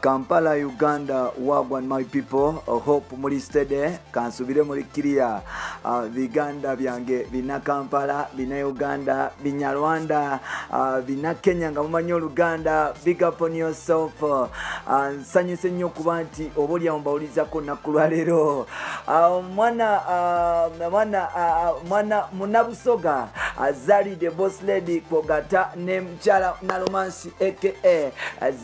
Kampala, Uganda, wagwan my people, hope muli steady, kansubire muli clear. Biganda byange bina Kampala, bina Uganda, binyarwanda, bina Kenya nga mumanyi Oluganda, big up on yourself. Nsanyuse nnyo okuba nti oba olyawo mbawulizako olunaku lwaleero. Mwana mwana mwana munabusoga Zari the boss lady kwogata ne mukyala Nalumansi aka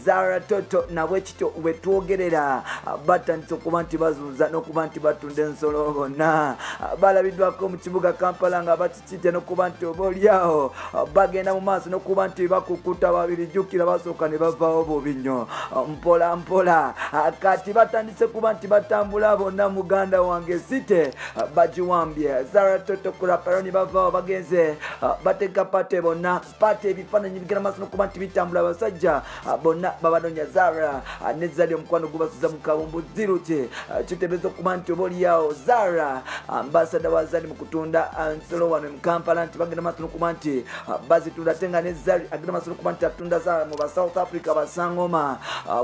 Zara Toto, nabwe kityo wetwogerera batandise okuba nti bazunza n'okuba nti batunda ensolo. Bonna balabiddwako mu kibuga Kampala nga bakikitya n'okuba nti oba oliawo bagenda mu maaso n'okuba nti bakukuta babiri. Jjukira basooka ne bavaawo bubi nnyo mpola mpola. Kati batandise kuba nti batambula bonna. Muganda wange, site bagiwambye. Zara Toto kuraparoni bavaawo bagenze bateka party bonna party. Ebifaananyi bigenda maaso n'okuba nti bitambula. Abasajja bonna babanonya. Zara ne Zari omukwano gubasuza mu kabumbu ziruti. Kitebeeza okuba nti oba oliawo Zara ambassador wa Zari mu kutunda nsolo wano mu Kampala, nti bagenda maaso n'okuba nti bazitunda, ate nga ne Zari agenda maaso n'okuba nti atunda Zara mu ba South Africa basangoma.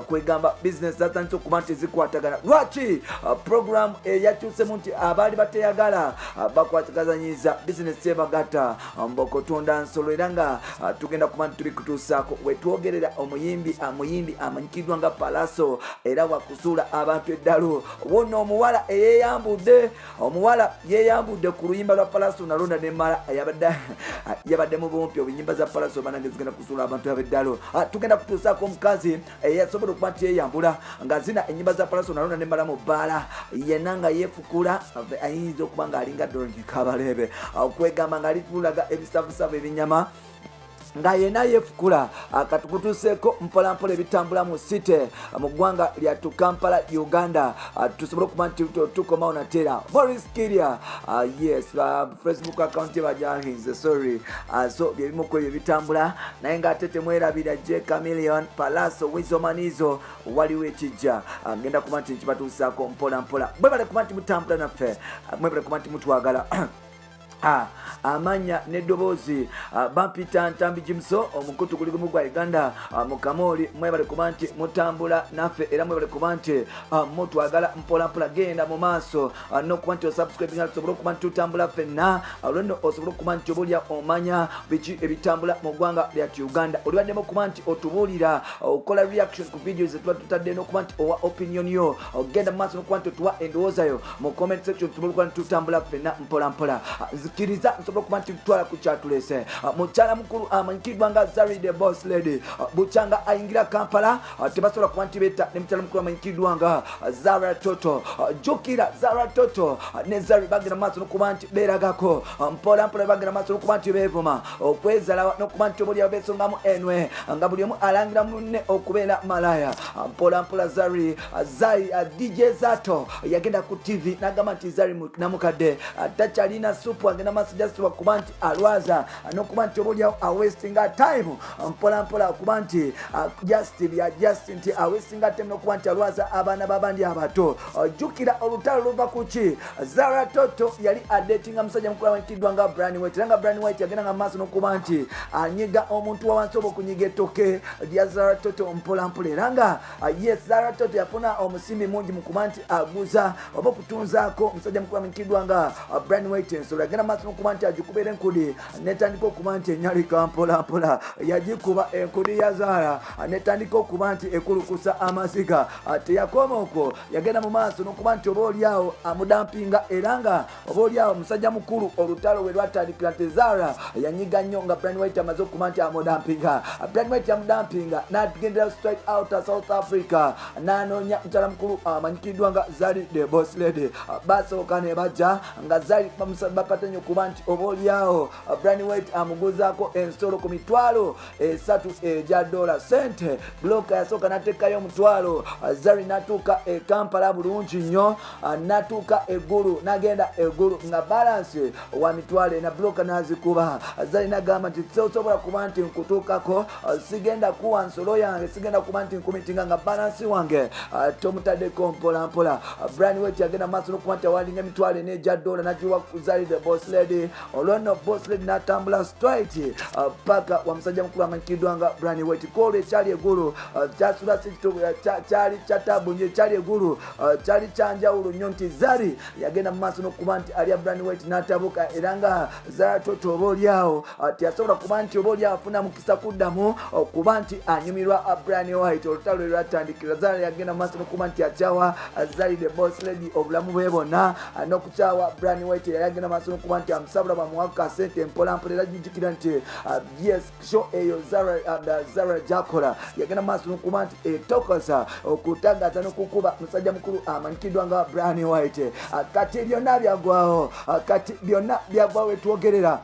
Kwegamba business zatandise okuba nti zikwatagana. Lwaki program eyakyusemu nti abaali bateyagala bakwatagazanyiza business ebagatta mbokutunda nsolo, era nga tugenda kuba nti tuli kutuusaako wetwogerera omuyimbi muyimbi amanyikiddwa nga Palaso era wakusuula abantu eddalu. Wonna omuwala eyeyambudde, omuwala yeyambudde ku luyimba lwa Palaso nalonda nemala yabadde mu bumpi. Obunyimba za Palaso banange zigenda kusuula abantu ab'eddalu. Tugenda kutuusaako omukazi eyasobola okuba nti yeyambula nga zina enyimba za Palaso nalonda nemala mu bbaala, yenna nga yeefukula ayinza okuba ng'alinga Doreen Kabareebe, okwegamba ng'ali tulaga ebisavusavu ebinyama nga yena yefukula. Katukutuuseeko mpolampola ebitambula mu city mu ggwanga lyattu Kampala, Uganda, tusobole okuba nti tukomawo natera. Boris Kiria, yes, Facebook account bajahinze, sorry. So byebimu ku ebyo bitambula, naye ngaate temwerabira J Chameleon, Palaso, Wizomanizo, waliwo ekijja. Ngenda kuba nti nkibatuusaako mpola mpola. Mwebale kuba nti mutambula naffe, mwebale kuba nti mutwagala. Amanya n'eddoboozi bampita Ntambi Jimso, omukutu guli gumu gwa Uganda mu Kamooli. Mwebale kuba nti mutambula naffe era mwebale kuba nti mutwagala. Mpolampola genda mu maaso n'okuba nti osubscribinga tusobole okuba nti tutambula ffenna. Olwo osobola okuba nti obulya omanya biki ebitambula mu ggwanga lyatu Uganda. Olibaddemu okuba nti otubuulira, okola reaction ku videos zetuba tutadde n'okuba nti owa opinion yo. Ogenda mu maaso n'okuba nti otuwa endowooza yo mu comment section, tusobole okuba nti tutambula ffenna mpola mpola. Nzikiriza nsobole okuba nti tutwala ku kyatulese. Mukyala mukulu amanyikiddwa nga Zari the boss lady bukyanga ayingira Kampala tebasobola kuba nti betta ne mukyala mukulu amanyikiddwa nga Zara Toto. Jjukira Zara Toto ne Zari bagenda mu maaso n'okuba nti beeragako mpola mpola, bagenda maaso n'okuba nti beevuma okwezalawa n'okuba nti obulya besongamu enwe nga buli omu alangira munne okubeera malaya. Mpola mpola Zari Zari DJ Zato yagenda ku TV n'agamba nti Zari namukadde takyalina supu, agenda maaso just kuba nti alwaza n'okuba nti oba oliawo awastinga time mpola mpola, okuba nti just bya just nti awastinga time n'okuba nti alwaza abaana b'abandi abato. Jjukira olutalo luva ku ki? Zara Toto yali adatinga musajja mukulu amanyikiddwa nga Brian White, era nga Brian White yagenda nga maaso n'okuba nti anyiga omuntu wa wansi oba okunyiga ettoke lya Zara Toto mpola mpola. Era nga yes, Zara Toto yafuna omusimbi mungi mu kuba nti aguza oba okutunzaako omusajja mukulu amanyikiddwa nga Brian White ensolo. Yagenda maaso n'okuba nti agikubeera enkudi netandika okuba nti enyalika mpola mpola. Yagikuba enkudi ya Zara netandika okuba nti ekulukusa amaziga. Teyakoma okwo, yagenda mu maaso n'okuba nti oba oliawo amudampinga, era nga oba oliawo musajja mukulu olutalo we lwatandikira nti Zara yanyiga nnyo nga Brian White amaze okuba nti amudampinga. Brian White yamudampinga n'agendera straight out South Africa n'anoonya mukyala mukulu amanyikiddwa nga Zari the boss lady. Basooka ne bajja nga Zari bapatanye okuba nti oba oliawo Brian White amuguzaako ensolo ku 300,000 egya dola sente. Broker yasooka n'ateekayo omutwalo. Zari n'atuuka e Kampala bulungi nnyo, n'atuuka eggulu, n'agenda eggulu nga balance wa 40,000. Broker n'azikuba. Zari n'agamba nti sosobola kuba nti nkutuukako, sigenda kuwa nsolo yange, sigenda kuba nti nkumitinga nga balance wange tomutaddeko. Mpola mpola Brian White yagenda maaso n'okuba nti awalinga 40,000 egya dola n'agiwa Zari the boss. Lady. Olwo nno Boss Lady n'atambula straight paka wa musajja mukulu amanyikiddwa nga Brian White. Kwolwo ekyali egulu kyasula si kyali kya taabu nnyo, ekyali egulu kyali kyanjawulo nnyo nti Zari yagenda mu maaso n'okuba nti alya Brian White n'atabuka, era nga Zara Toto oba oliawo teyasobola kuba nti oba oliawo afuna mukisa kuddamu okuba nti anyumirwa Brian White. Olutalo lwe lwatandikira, Zara yagenda mu maaso n'okuba nti akyawa Zari the Boss Lady obulamu bwe bwonna n'okukyawa Brian White yali agenda maaso n'okuba nti amusabula bamuwa kasente mpolampola. Era jujjukira nti yes, show eyo Zara gyakola yagenda maaso n'okuba nti etokosa okutagaza n'okukuba musajja mukulu amanyikiddwa nga Brian White. Kati byonna byagwawo, kati byonna byagwawo wetwogerera.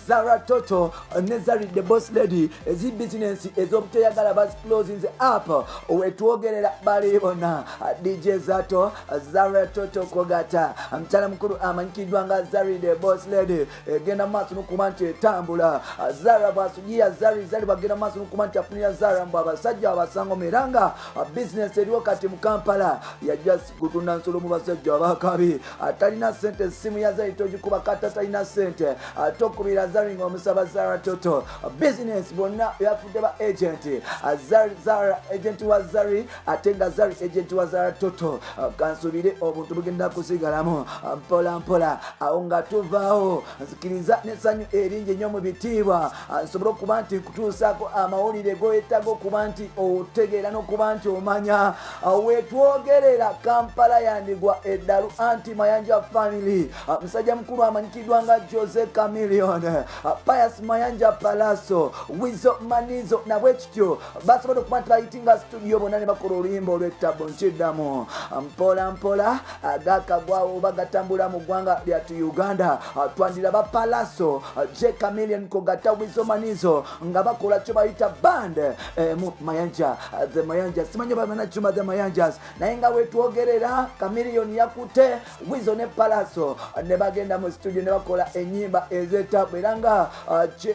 Zara Toto ne Zari the Boss Lady ezi bizinensi ez'obuteyagala baziclosinze up wetwogerera, bali bonna. DJ Zato, Zara Toto kogata mukyala mukulu amanyikiddwa nga Zari the Boss Lady egenda mu maaso n'okuba nti etambula. Zara bwasugiya Zari, Zari bwagenda mu maaso n'okuba nti afunira Zara mbu abasajja abasangoma, era nga bizinensi eriwo kati mu Kampala yajja kutunda nsolo mu basajja abakabi. Atalina sente, essimu ya Zari togikuba, kata talina sente tokubira Zari ng'omusaba Zara Toto business. Bonna yafudde ba agent, Zari, Zara agent wa Zari, ate nga Zari agent wa Zara Toto. Kansubire obuntu bugenda kusigalamu mpola mpola. Awo nga tuvaawo, nzikiriza n'essanyu eringi ennyo mu bitiibwa nsobole okuba nti nkutuusaako amawulire goyetaaga okuba nti otegeera n'okuba nti omanya. Wetwogerera Kampala yandigwa eddalu anti Mayanja family, musajja mukulu amanyikiddwa nga Jose Chameleone, Pius Mayanja, Palaso, Wizo Manizo, nabwe kityo basobodde okuba nti bayitinga studio bonna ne bakola oluyimba olw'ettabo. Nkiddamu mpola mpola gakagwawo oba gatambula mu ggwanga lyatu Uganda. Twandiraba Palaso, J Chameleone kogata Wizo Manizo nga bakola kyo bayita band mu Mayanja, the Mayanja, simanyi bamanacuma the Mayanjas, naye nga wetwogerera Chameleone yakute Wizo ne Palaso ne bagenda mu studio ne bakola enyimba ez'etabu, era nga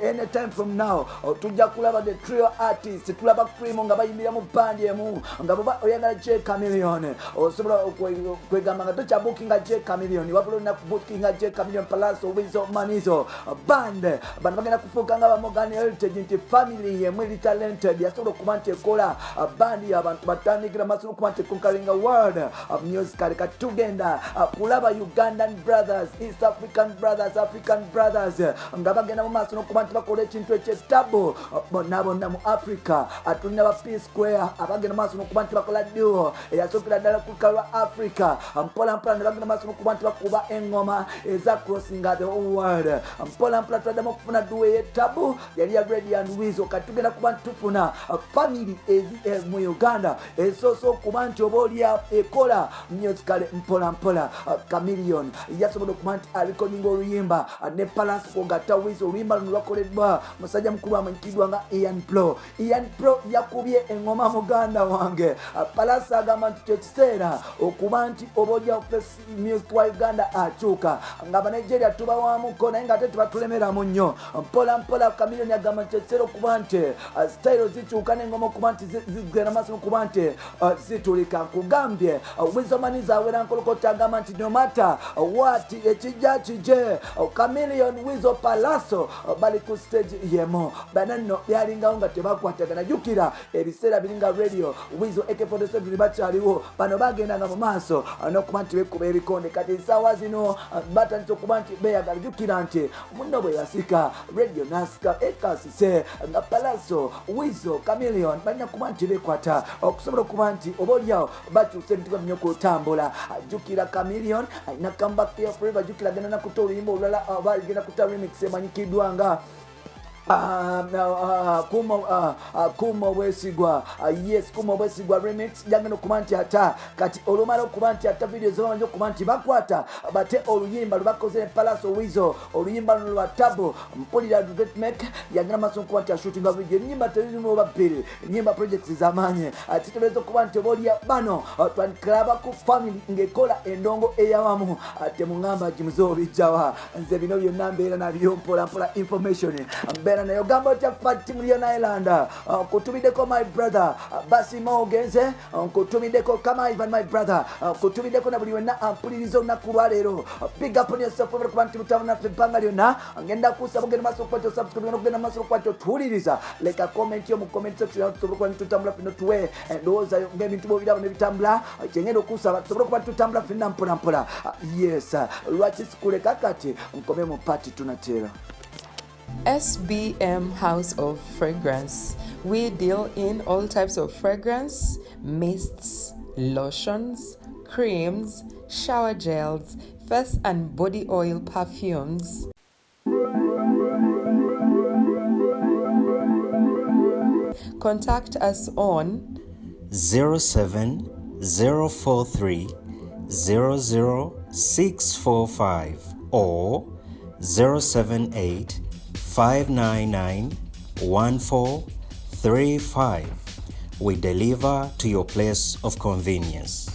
anytime from now tujja kulaba the trio artist, tulaba Cream nga bayimbira mu bandi emu. Nga bwoba oyagala J Chameleone, osobola kwegamba nga tokyabukinga J Chameleone, wabula olina kubukinga J Chameleone, Palaso, Wizo Manizo band. Bano bagenda kufuuka nga ba Morgan Heritage nti family yemu eri talented yasobola okuba nti ekola bandi y'abantu batandikira maaso okuba nti conquering world musical. Kati tugenda kulaba Ugandan brothers, East African brothers, African brothers nga bagenda mu maaso n'okuba nti bakola ekintu ekyetabu bonna bonna mu Africa. Tulina ba P Square abagenda mu maaso n'okuba nti bakola duo eyasookera ddala ku lukalu lwa Africa. Mpola mpola ne bagenda maaso n'okuba nti bakuba eŋŋoma eza crossinga the whole world. Mpola mpola twaddamu okufuna duo ey'ettabu yali ya Radio and Weasel. Kati tugenda kuba nti tufuna family ezi mu Uganda esoose okuba nti oba olya ekola musical mpola mpola. Chameleone yasobodde okuba nti arekodinga oluyimba ne Palaso kwogatta Weasel. Oluyimba luno lwakoleddwa musajja mukulu amanyikiddwa nga Ian Pro. Ian Pro yakubye eŋŋoma, muganda wange. Palaso agamba nti kyekiseera okuba nti oba olya music wa Uganda akyuka, nga Abanigeria tubawamuko naye nga ate tebatulemeramu nnyo. Mpola mpola Chameleone agamba nti kyekiseera okuba nti style zikyuka n'engoma okuba nti zigenda maaso okuba nti zitulika. Nkugambye, Weasel Manizo awera nkolokota, agamba nti no matter what, ekijja kije, Chameleone, Weasel, Palaso bali ku stage yemu. Bana nno byalingawo nga tebakwatagana. Jjukira ebiseera biringa Radio, Weasel, AK47 bakyaliwo, bano bagendanga mu maaso n'okuba nti bekuba ebikonde. Kati essaawa zino batandise okuba nti beyagala. Jjukira nti munno bwe yasika Radio nasika ekasise nga Palaso, Weasel, Chameleone balina kuba nti bekwata okusobola okuba nti oba oliawo bakyusa ebintu byabwe okutambula. Jjukira Chameleone alina comeback ya forever. Jjukira agenda nakuta oluyimba olulala oba agenda kuta remix emanyikiddwa nga kuma obwesigwa. Yes, kuma obwesigwa remix jagenda okuba nti ata kati olumala okuba nti ata video zebamanje okuba nti bakwata bate oluyimba lwebakoze ne Palaso, Weasel. Oluyimba luno lwa tabu mpulira Mek yagenda maaso okuba nti ashootinga video enyimba tezirimu oba bbiri, enyimba projects zamaanyi. Kitegeeza okuba nti oba olya bano twandikiraba ku family ng'ekola endongo eyawamu. Temuŋŋamba gimuze obijjawa, nze bino byonna mbeera nabyo mpola mpola, information mbeera. Mbeera naye ogamba otya Fati Million Island, nkutumiddeko my brother Basima ogenze, nkutumiddeko Kama Ivan my brother, nkutumiddeko na buli wenna ampuliriza olunaku lwaleero. Big up on yourself webale kuba nti mutamu naffe ebbanga lyonna. Ngenda kusaba ogenda maaso okuba nti osubscribe n'okugenda maaso okuba nti otuwuliriza. Leka comment yo mu comment section tusobole okuba nti tutambula ffenna, otuwe endowooza yo ng'ebintu bw'obiraba ne bitambula. Kyengenda okusaba tusobole okuba nti tutambula ffenna mpola mpola. Yes, lwaki sikuleka kati nkome mu party tunateera. SBM House of Fragrance. We deal in all types of fragrance, mists, lotions, creams, shower gels, face and body oil perfumes. Contact us on 07043 00645 or 078 599 1435. We deliver to your place of convenience.